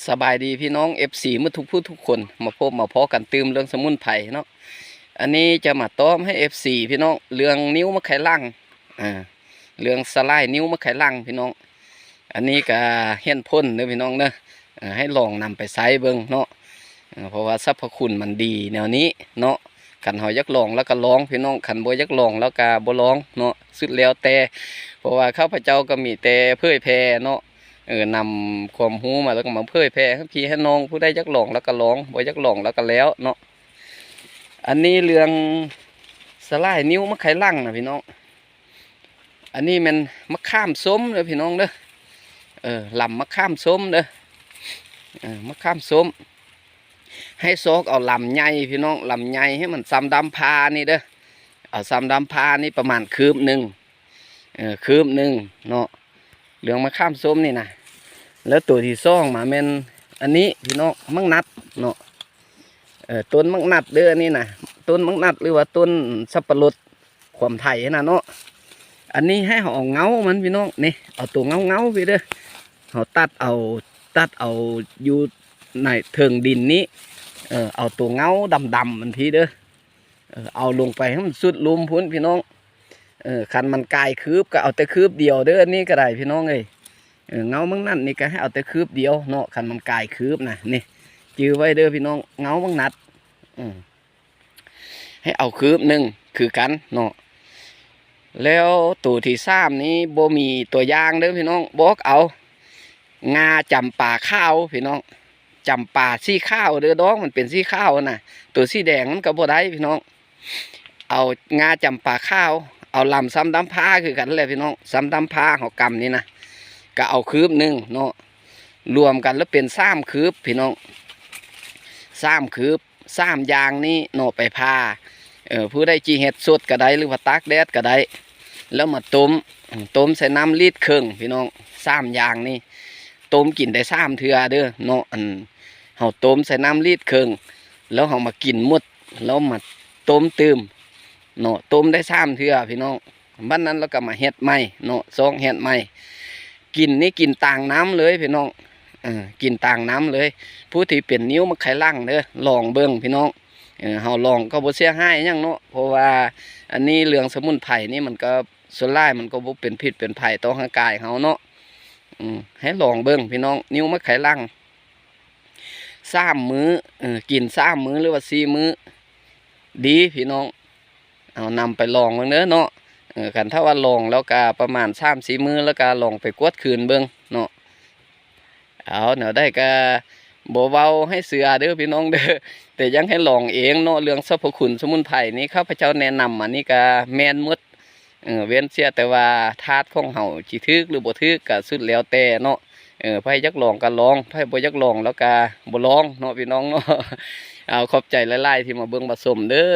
ສະບາຍດີພີ່ນ້ອງ ເອັຟຊີ ໝົດທຸກຜູ້ທຸກຄົນ ມາພົບມາພໍ້ກັນຕື່ມເລື່ອງສະໝຸນໄພເນາະ. ອັນນີ້ຈະມາຕອບໃຫ້ ເອັຟຊີ ພີ່ນ້ອງ ເລື່ອງນິ້ວໝາກໄຂ່ຫຼັງ ເອີ ເລື່ອງສະຫຼາຍນິ້ວໝາກໄຂ່ຫຼັງພີ່ນ້ອງ. ອັນນີ້ກະເຫັນຜົນເດີພີ່ນ້ອງເດີ ເອີ ໃຫ້ລອງນຳໄປໃຊ້ເບິ່ງເນາະ ເອີ ເພາະວ່າສັບພະຄຸນມັນດີແນວນີ້ເນາະ. ຄັນເຮົາຢາກລອງແລ້ວກະລອງພີ່ນ້ອງ ຄັນບໍ່ຢາກລອງແລ້ວກະບໍ່ລອງເນາະ ສຸດແລ້ວແຕ່. ເພາະວ່າຂ້າພະເຈົ້າກະມີແຕ່ເຜີຍແຜ່ເນາະ ເອີ ນຳຄວາມຮູ້ມາແລ້ວກໍມາເຜີຍແຜ່ໃຫ້ພີ່ໃຫ້ນ້ອງ ຜູ້ໃດຢາກລອງແລ້ວກໍລອງ ບໍ່ຢາກລອງແລ້ວກໍແລ້ວເນາະ. ອັນນີ້ເລື່ອງສະຫຼາຍນິ້ວໝາກໄຂ່ຫຼັງນະພີ່ນ້ອງ. ອັນນີ້ແມ່ນໝາກຂາມສົ້ມເດີພີ່ນ້ອງເດີ ເອີ ລຳໝາກຂາມສົ້ມເດີ ເອີ ໝາກຂາມສົ້ມ. ໃຫ້ຊອກເອົາລຳໃຫຍ່ພີ່ນ້ອງ ລຳໃຫຍ່ໃຫ້ມັນຊ່ຳດຳພ້ານີ້ເດີ ເອົາຊ່ຳດຳພ້ານີ້ປະມານຄືບໜຶ່ງ ເອີ ຄືບໜຶ່ງເນາະ ເລື່ອງໝາກຂາມສົ້ມນີ້ນະ. ແລ້ວໂຕທີສອງມາແມ່ນອັນນີ້ພີ່ນ້ອງ ໝາກນັດເນາະ ເອີ ຕົ້ນໝາກນັດເດີ ອັນນີ້ນະ ຕົ້ນໝາກນັດ ຫຼືວ່າຕົ້ນສັບປະລົດ ຄວາມໄທຫັ້ນນະເນາະ. ອັນນີ້ໃຫ້ເຮົາເອົາເງົາມັນພີ່ນ້ອງ ນີ້ ເອົາໂຕເງົາໆ ພີ້ເດີ ເຮົາຕັດເອົາ ຕັດເອົາຢູ່ໃນເທິງດິນນີ້ ເອີ ເອົາໂຕເງົາດຳໆ ມັນພີ້ເດີ ເອີ ເອົາລົງໄປໃຫ້ມັນສຸດລຸ່ມພຸ້ນພີ່ນ້ອງ. ເອີ ຄັນມັນກາຍຄືບກໍເອົາແຕ່ຄືບດຽວເດີ ອັນນີ້ກໍໄດ້ພີ່ນ້ອງເອີຍ ເອີ ເງົາມັນນັ້ນນີ້ກໍໃຫ້ເອົາແຕ່ຄືບດຽວເນາະ ຄັນມັນກາຍຄືບນະ ນີ້ຈື່ໄວ້ເດີພີ່ນ້ອງ ເງົາມັນນັດ ເອີ ໃຫ້ເອົາຄືບໜຶ່ງຄືກັນເນາະ. ແລ້ວໂຕທີສາມນີ້ບໍ່ມີຕົວຢ່າງເດີພີ່ນ້ອງ ບອກເອົາງາຈຳປາຂາວພີ່ນ້ອງ ຈຳປາສີຂາວເດີ ດອກມັນເປັນສີຂາວນະ ໂຕສີແດງມັນກໍບໍ່ໄດ້ພີ່ນ້ອງ. ເອົາງາຈຳປາຂາວ ເອົາລຳຊ່ຳດຳພ້າຄືກັນແຫຼະພີ່ນ້ອງ ຊ່ຳດຳພ້າເຮົາກຳນີ້ນະ ກໍເອົາຄືບໜຶ່ງເນາະ ລວມກັນແລ້ວເປັນສາມຄືບພີ່ນ້ອງ ສາມຄືບ ສາມຢ່າງນີ້ເນາະ ໄປຜ່າ ເອີ ຜູ້ໃດຊິເຮັດສົດກໍໄດ້ ຫຼືວ່າຕາກແດດກໍໄດ້ ແລ້ວມາຕົ້ມ ຕົ້ມໃສ່ນ້ຳລີດເຄິ່ງພີ່ນ້ອງ. ສາມຢ່າງນີ້ຕົ້ມກິນໄດ້ສາມເທື່ອເດີເນາະ ອັນເຮົາຕົ້ມໃສ່ນ້ຳລີດເຄິ່ງ ແລ້ວເຮົາມາກິນໝົດ ແລ້ວມາຕົ້ມຕື່ມເນາະ ຕົ້ມໄດ້ສາມເທື່ອພີ່ນ້ອງ. ບັດນັ້ນລາວກໍມາເຮັດໃໝ່ເນາະ ຊອກເຮັດໃໝ່ ກິນນີ້ກິນຕາງນ້ຳເລີຍພີ່ນ້ອງ ເອີ ກິນຕາງນ້ຳເລີຍ. ຜູ້ທີ່ເປັນນິ້ວໝາກໄຂ່ຫຼັງເດີ ລອງເບິ່ງພີ່ນ້ອງ ເອີ ເຮົາລອງກໍບໍ່ເສຍຫາຍຫຍັງເນາະ ເພາະວ່າອັນນີ້ເລື່ອງສະໝຸນໄພນີ້ມັນກໍສ່ວນຫຼາຍມັນກໍບໍ່ເປັນພິດເປັນໄພຕໍ່ຮ່າງກາຍເຮົາເນາະ. ອືມ ໃຫ້ລອງເບິ່ງພີ່ນ້ອງ ນິ້ວໝາກໄຂ່ຫຼັງ ສາມມື້ ເອີ ກິນສາມມື້ ຫຼືວ່າສີ່ມື້ ດີພີ່ນ້ອງ ເອົານຳໄປລອງເບິ່ງເດີເນາະ. ເອີ ຄັນຖ້າວ່າລອງແລ້ວກະປະມານສາມສີ່ມື້ ແລ້ວກະລອງໄປກວດຄືນເບິ່ງເນາະ. ເອົາ ແນວໃດກະບໍ່ເວົ້າໃຫ້ເຊື່ອເດີພີ່ນ້ອງເດີ ແຕ່ຢາກໃຫ້ລອງເອງເນາະ. ເລື່ອງສັບພະຄຸນສະໝຸນໄພນີ້ ຂ້າພະເຈົ້າແນະນຳມານີ້ກະແມ່ນໝົດ ເອີ ເວັ້ນເສຍແຕ່ວ່າທາດຂອງເຮົາຊິຖືກ ຫຼື ບໍ່ຖືກ ກະສຸດແລ້ວແຕ່ເນາະ. ເອີ ໃຜຢາກລອງກະລອງ ໃຜບໍ່ຢາກລອງແລ້ວກະບໍ່ລອງເນາະ ພີ່ນ້ອງເນາະ. ເອົາ ຂອບໃຈຫຼາຍໆ ທີ່ມາເບິ່ງມາຊົມເດີ.